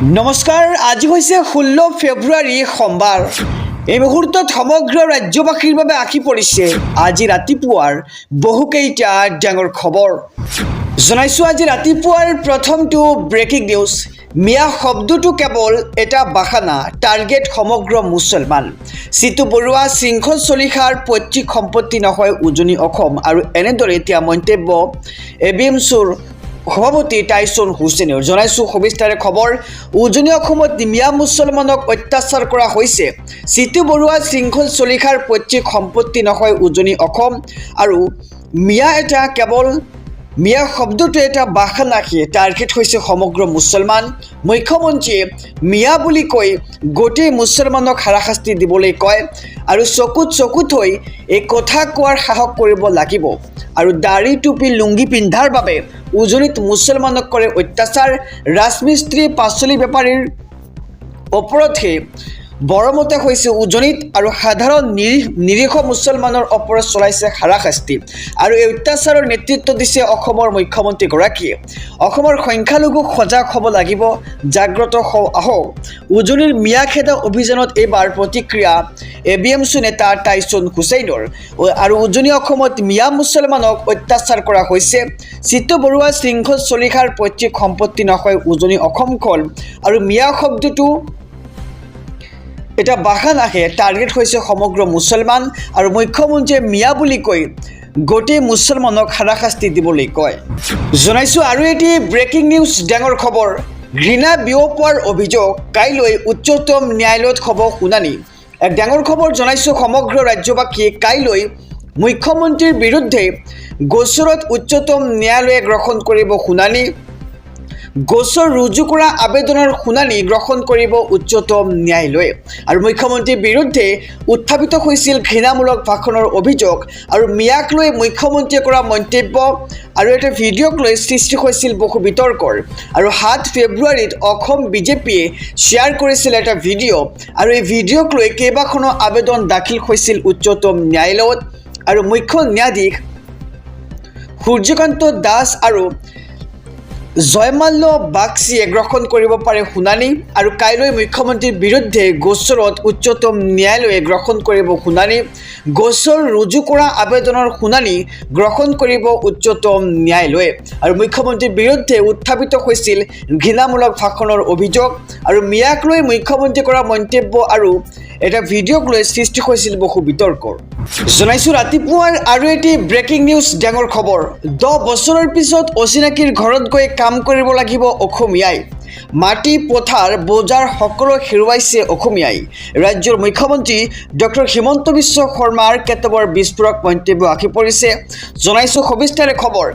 নমস্কাৰ। আজি হৈছে 16 ফেব্ৰুৱাৰী, সোমবাৰ। এই মুহূৰ্তত সমগ্ৰ ৰাজ্যবাসীৰ বাবে আহি পৰিছে আজি ৰাতিপুৱাৰ বহুকেইটা ডাঙৰ খবৰ। জনাইছোঁ আজি ৰাতিপুৱাৰ প্ৰথমটো ব্ৰেকিং নিউজ। মিয়া শব্দটো কেৱল এটা বাহানা, টাৰ্গেট সমগ্ৰ মুছলমান। চিতু বৰুৱা, শৃংখল চলিহাৰ পৈতৃক সম্পত্তি নহয় উজনি অসম। আৰু এনেদৰে এতিয়া মন্তব্য এ বি এম চুৰ সভাপতি টাইচন হুছেইনৰ। জনাইছোঁ সবিস্তাৰে খবৰ। উজনি অসমত মিয়া মুছলমানক অত্যাচাৰ কৰা হৈছে। চিতু বৰুৱা, শৃংখল চলিহাৰ পৈতৃক সম্পত্তি নহয় উজনি অসম। আৰু মিয়া এটা কেৱল মিয়া শব্দটো এটা বাহানাহে, টাৰ্গেট হৈছে সমগ্ৰ মুছলমান। মুখ্যমন্ত্ৰীয়ে মিয়া বুলি কৈ গোটেই মুছলমানক হাৰাশাস্তি দিবলৈ কয় আৰু চকুত চকু থৈ এই কথা কোৱাৰ সাহস কৰিব লাগিব। আৰু দাড়ি, টুপি, লুংগি পিন্ধাৰ বাবে উজনিত মুছলমানক কৰে অত্যাচাৰ। ৰাজমিস্ত্ৰী, পাচলি বেপাৰীৰ ওপৰতহে বৰমতে হৈছে উজনিত আৰু সাধাৰণ নিৰীহ নিৰীহ মুছলমানৰ ওপৰত চলাইছে হাৰাশাস্তি। আৰু এই অত্যাচাৰৰ নেতৃত্ব দিছে অসমৰ মুখ্যমন্ত্ৰীগৰাকীয়ে। অসমৰ সংখ্যালঘুক সজাগ হ'ব লাগিব, জাগ্ৰত আহক। উজনিৰ মিয়া খেদা অভিযানত এইবাৰ প্ৰতিক্ৰিয়া এ বি এম চু নেতা টাইচন হুছেইনৰ। আৰু উজনি অসমত মিয়া মুছলমানক অত্যাচাৰ কৰা হৈছে। চিত্ত বৰুৱা, শৃংখল চলিহাৰ পৈতৃক সম্পত্তি নহয় উজনি অসমখন। আৰু মিয়া শব্দটো এটা বাহানাহে, টাৰ্গেট হৈছে সমগ্ৰ মুছলমান। আৰু মুখ্যমন্ত্ৰীয়ে মিয়া বুলি কৈ গোটেই মুছলমানক হাৰাশাস্তি দিবলৈ কয়। জনাইছোঁ আৰু এটি ব্ৰেকিং নিউজ, ডাঙৰ খবৰ। ঘৃণা বিয়পোৱাৰ অভিযোগ, কাইলৈ উচ্চতম ন্যায়ালয়ত হ'ব শুনানি। এক ডাঙৰ খবৰ জনাইছোঁ সমগ্ৰ ৰাজ্যবাসীয়ে। কাইলৈ মুখ্যমন্ত্ৰীৰ বিৰুদ্ধে গোচৰত উচ্চতম ন্যায়ালয়ে গ্ৰহণ কৰিব শুনানি। গোচৰ ৰুজু কৰা আবেদনৰ শুনানি গ্ৰহণ কৰিব উচ্চতম ন্যায়ালয়ে। আৰু মুখ্যমন্ত্ৰীৰ বিৰুদ্ধে উত্থাপিত হৈছিল ঘৃণামূলক ভাষণৰ অভিযোগ। আৰু মিয়াক লৈ মুখ্যমন্ত্ৰীয়ে কৰা মন্তব্য আৰু এটা ভিডিঅ'ক লৈ সৃষ্টি হৈছিল বহু বিতৰ্কৰ। আৰু 7 ফেব্ৰুৱাৰীত অসম বিজেপিয়ে শ্বেয়াৰ কৰিছিল এটা ভিডিঅ'। আৰু এই ভিডিঅ'ক লৈ কেইবাখনো আবেদন দাখিল হৈছিল উচ্চতম ন্যায়ালয়ত। আৰু মুখ্য ন্যায়াধীশ সূৰ্যকান্ত দাস আৰু জয়মাল্য বাগচিয়ে গ্ৰহণ কৰিব পাৰে শুনানি। আৰু কাইলৈ মুখ্যমন্ত্ৰীৰ বিৰুদ্ধে গোচৰত উচ্চতম ন্যায়ালয়ে গ্ৰহণ কৰিব শুনানি। গোচৰ ৰুজু কৰা আবেদনৰ শুনানি গ্ৰহণ কৰিব উচ্চতম ন্যায়ালয়ে। আৰু মুখ্যমন্ত্ৰীৰ বিৰুদ্ধে উত্থাপিত হৈছিল ঘৃণামূলক ভাষণৰ অভিযোগ। আৰু মিয়াক লৈ মুখ্যমন্ত্ৰীয়ে কৰা মন্তব্য আৰু এটা ভিডিঅ'ক লৈ সৃষ্টি হৈছিল বহু বিতৰ্কৰ। জনাইছোঁ ৰাতিপুৱাৰ আৰু এটি ব্ৰেকিং নিউজ, ডাঙৰ খবৰ। 10 বছৰৰ পিছত অচিনাকিৰ ঘৰত গৈ কাম কৰিব লাগিব অসমীয়াই। মাটি, পথাৰ, বজাৰ সকলো হেৰুৱাইছে অসমীয়াই। ৰাজ্যৰ মুখ্যমন্ত্ৰী ডক্টৰ হিমন্ত বিশ্ব শৰ্মাৰ কেতবোৰ বিস্ফোৰক মন্তব্য আহি পৰিছে। জনাইছোঁ সবিস্তাৰে খবৰ।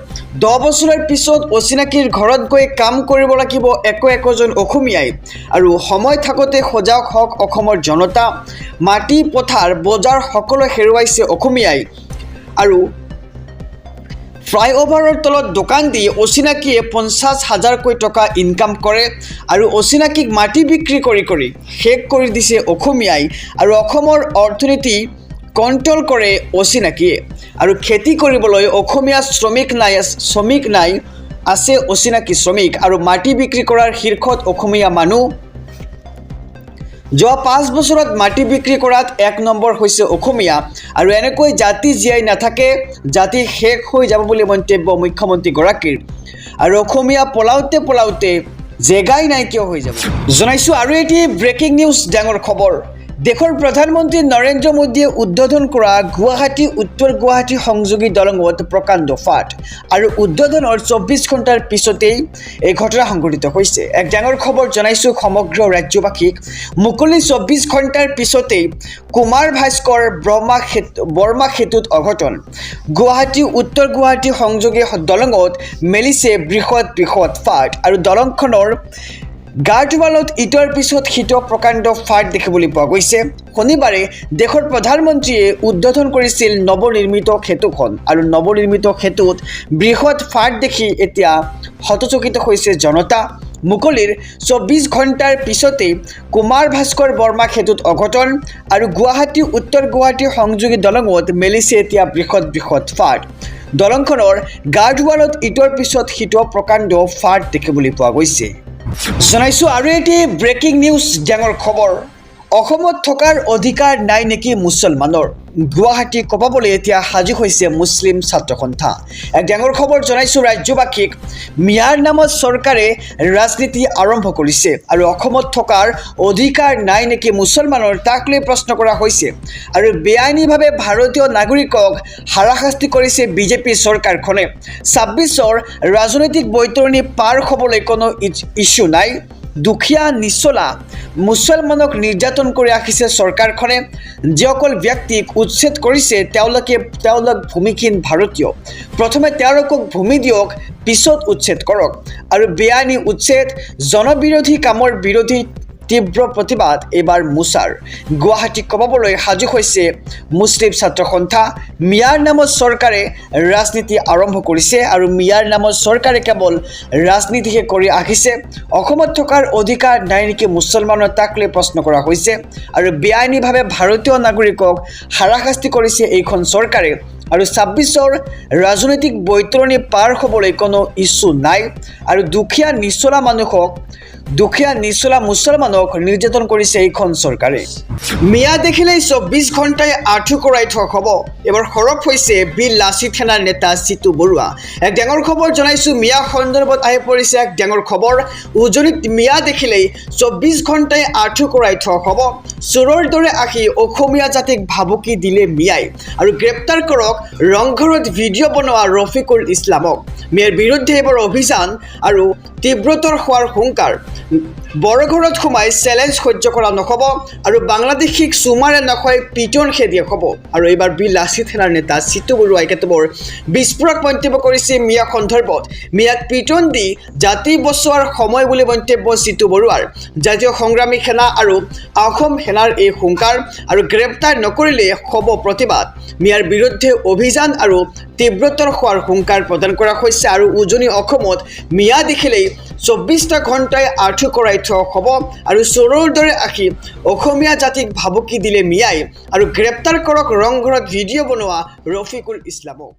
10 বছৰৰ পিছত অচিনাকিৰ ঘৰত গৈ কাম কৰিব লাগিব একো একোজন অসমীয়াই। আৰু সময় থাকোঁতে সজাগ হওক অসমৰ জনতা। মাটি, পথাৰ, বজাৰ সকলো হেৰুৱাইছে অসমীয়াই। আৰু ফ্লাইঅভাৰৰ তলত দোকান দি অচিনাকিয়ে 50 হাজাৰকৈ টকা ইনকাম কৰে। আৰু অচিনাকিক মাটি বিক্ৰী কৰি কৰি শেষ কৰি দিছে অসমীয়াই। আৰু অসমৰ অৰ্থনীতি কণ্ট্ৰল কৰে অচিনাকিয়ে। আৰু খেতি কৰিবলৈ অসমীয়া শ্ৰমিক নাই, শ্ৰমিক নাই, আছে অচিনাকি শ্ৰমিক। আৰু মাটি বিক্ৰী কৰাৰ শীৰ্ষত অসমীয়া মানুহ। যোৱা 5 বছৰত মাটি বিক্ৰী কৰাত এক নম্বৰ হৈছে অসমীয়া। আৰু এনেকৈ জাতি জীয়াই নাথাকে, জাতি শেষ হৈ যাব বুলি মন্তব্য মুখ্যমন্ত্ৰীগৰাকীৰ। আৰু অসমীয়া পলাওতে পলাওতে জেগাই নাইকিয়া হৈ যাব। জনাইছোঁ আৰু এটি ব্ৰেকিং নিউজ, ডাঙৰ খবৰ। দেশৰ প্ৰধানমন্ত্ৰী নৰেন্দ্ৰ মোদীয়ে উদ্বোধন কৰা গুৱাহাটী উত্তৰ গুৱাহাটী সংযোগী দলঙত প্ৰকাণ্ড ফাট। আৰু উদ্বোধনৰ 24 ঘণ্টাৰ পিছতেই এই ঘটনা সংঘটিত হৈছে। এক ডাঙৰ খবৰ জনাইছোঁ সমগ্ৰ ৰাজ্যবাসীক। মুকলি 24 ঘণ্টাৰ পিছতেই কুমাৰ ভাস্কৰ ব্ৰহ্মা সেতু, বৰ্মা সেতুত অঘটন। গুৱাহাটী উত্তৰ গুৱাহাটী সংযোগী দলঙত মেলিছে বৃহৎ বৃহৎ ফাট। আৰু দলংখনৰ গাৰ্ডৱালত ইটোৰ পিছত সিটো প্ৰকাণ্ড ফাট দেখিবলৈ পোৱা গৈছে। শনিবাৰে দেশৰ প্ৰধানমন্ত্ৰীয়ে উদ্বোধন কৰিছিল নৱনিৰ্মিত সেতুখন। আৰু নৱনিৰ্মিত সেতুত বৃহৎ ফাট দেখি এতিয়া হতচকিত হৈছে জনতা। মুকলিৰ 24 ঘণ্টাৰ পিছতেই কুমাৰ ভাস্কৰ বৰ্মা সেতুত অঘটন। আৰু গুৱাহাটী উত্তৰ গুৱাহাটী সংযোগী দলঙত মেলিছে এতিয়া বৃহৎ বৃহৎ ফাট। দলংখনৰ গাৰ্ডৱালত ইটোৰ পিছত সিটো প্ৰকাণ্ড ফাট দেখিবলৈ পোৱা গৈছে। জনাইছোঁ আৰু এটি ব্ৰেকিং নিউজ, ডাঙৰ খবৰ। অসমত থকাৰ অধিকাৰ নাই নেকি মুছলমানৰ? গুৱাহাটী কঁপাবলৈ এতিয়া সাজু হৈছে মুছলিম ছাত্ৰ সন্থা। এক ডাঙৰ খবৰ জনাইছোঁ ৰাজ্যবাসীক। মিয়াৰ নামত চৰকাৰে ৰাজনীতি আৰম্ভ কৰিছে আৰু অসমত থকাৰ অধিকাৰ নাই নেকি মুছলমানৰ, তাক লৈ প্ৰশ্ন কৰা হৈছে। আৰু বেআইনীভাৱে ভাৰতীয় নাগৰিকক হাৰাশাস্তি কৰিছে বিজেপি চৰকাৰখনে। 26ৰ ৰাজনৈতিক বৈতৰণি পাৰ হ'বলৈ কোনো ইছ্যু নাই। দুখীয়া নিচলা মুছলমানক নিৰ্যাতন কৰি ৰাখিছে চৰকাৰখনে। যিসকল ব্যক্তিক উচ্ছেদ কৰিছে, তেওঁলোক ভূমিহীন ভাৰতীয়। প্ৰথমে তেওঁলোকক ভূমি দিয়ক, পিছত উচ্ছেদ কৰক। আৰু বেআইনী উচ্ছেদ, জনবিৰোধী কামৰ বিৰোধী তীব্ৰ প্ৰতিবাদ এইবাৰ মুছাৰ। গুৱাহাটী কঁপাবলৈ সাজু হৈছে মুছলিম ছাত্ৰ সন্থা। মিয়াৰ নামত চৰকাৰে ৰাজনীতি আৰম্ভ কৰিছে আৰু মিয়াৰ নামত চৰকাৰে কেৱল ৰাজনীতিহে কৰি আহিছে। অসমত থকাৰ অধিকাৰ নাই নেকি মুছলমানৰ, তাক লৈ প্ৰশ্ন কৰা হৈছে। আৰু বেআইনীভাৱে ভাৰতীয় নাগৰিকক হাৰাশাস্তি কৰিছে এইখন চৰকাৰে। আৰু 26ৰ ৰাজনৈতিক বৈতৰণি পাৰ হ'বলৈ কোনো ইছ্যু নাই। আৰু দুখীয়া নিচলা মানুহক, দুখীয়া নিচলা মুছলমানক নিৰ্যাতন কৰিছে এইখন চৰকাৰে। মিয়া দেখিলেই 24 ঘণ্টাই আঁঠু কঢ়াই থোৱা হ'ব, এইবাৰ সৰব হৈছে বীৰ লাচিত সেনাৰ নেতা জিতু বৰুৱা। এক ডাঙৰ খবৰ জনাইছোঁ। মিয়া সন্দৰ্ভত আহি পৰিছে এক ডাঙৰ খবৰ। উজনিত মিয়া দেখিলেই 24 ঘণ্টাই আঁঠু কঢ়াই থোৱা হ'ব। চোৰৰ দৰে আহি অসমীয়া জাতিক ভাবুকি দিলে মিয়াই। আৰু গ্ৰেপ্তাৰ কৰক ৰংঘৰত ভিডিঅ' বনোৱা ৰফিকুল ইছলামক। মিয়াৰ বিৰুদ্ধে এইবাৰ অভিযান আৰু তীব্ৰতৰ হোৱাৰ হুংকাৰ। বৰঘৰত সোমাই চেলেঞ্জ সহ্য কৰা নহ'ব আৰু বাংলাদেশীক চুমাৰে নখুৱাই পিটনহে দিয়া হ'ব। আৰু এইবাৰ বীৰ লাচিত সেনাৰ নেতা জিতু বৰুৱাই কেতবোৰ বিস্ফোৰক মন্তব্য কৰিছে মিয়া সন্দৰ্ভত। মিয়াক পিটন দি জাতি বচোৱাৰ সময় বুলি মন্তব্য জিতু বৰুৱাৰ। জাতীয় সংগ্ৰামী সেনা আৰু অসম সেনাৰ এই হুংকাৰ আৰু গ্ৰেপ্তাৰ নকৰিলে হ'ব প্ৰতিবাদ। মিয়াৰ বিৰুদ্ধে অভিযান আৰু তীব্ৰতৰ হোৱাৰ হুংকাৰ প্ৰদান কৰা হৈছে। আৰু উজনি অসমত মিয়া দেখিলেই 24টা ঘণ্টাই আঁঠু কঢ়াই থোৱা হ'ব আৰু চোৰৰ দৰে আহি অসমীয়া জাতিক ভাবুকি দিলে মিয়াই। আৰু গ্ৰেপ্তাৰ কৰক ৰংঘৰত ভিডিঅ' বনোৱা ৰফিকুল ইছলামক।